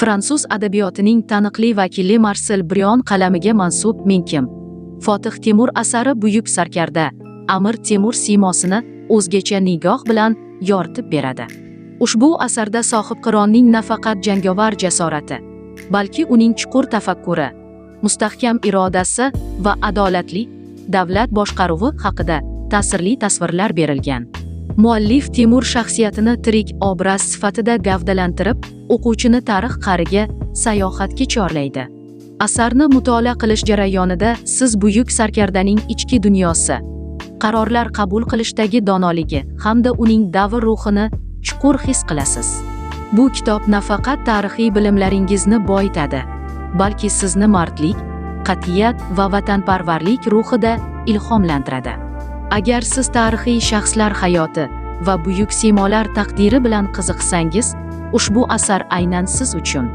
Fransuz adabiyotining taniqli vakili Marsel Brion qalamiga mansub Men kim? Fotih Temur asari buyuk sarkarda Amir Temur siymosini o'zgacha nigoh bilan yoritib beradi. Ushbu asarda Sohibqironning nafaqat jangovar jasorati, balki uning chuqur tafakkuri, mustahkam irodasi va adolatli davlat boshqaruvi haqida ta'sirli tasvirlar berilgan. Muallif Temur shaxsiyatini tirik obraz sifatida gavdalantirib, o'quvchini tarix qa'riga sayohatga chorlaydi. Asarni mutolaa qilish jarayonida siz buyuk sarkardaning ichki dunyosi, qarorlar qabul qilishdagi donoligi hamda uning davr ruhini chuqur his qilasiz. Bu kitob nafaqat tarixiy bilimlaringizni boyitadi, balki sizni mardlik, qat'iyat va vatanparvarlik ruhida ilhomlantiradi. Agar siz tarixiy shaxslar hayoti va buyuk siymolar taqdiri bilan qiziqsangiz, ushbu asar aynan siz uchun.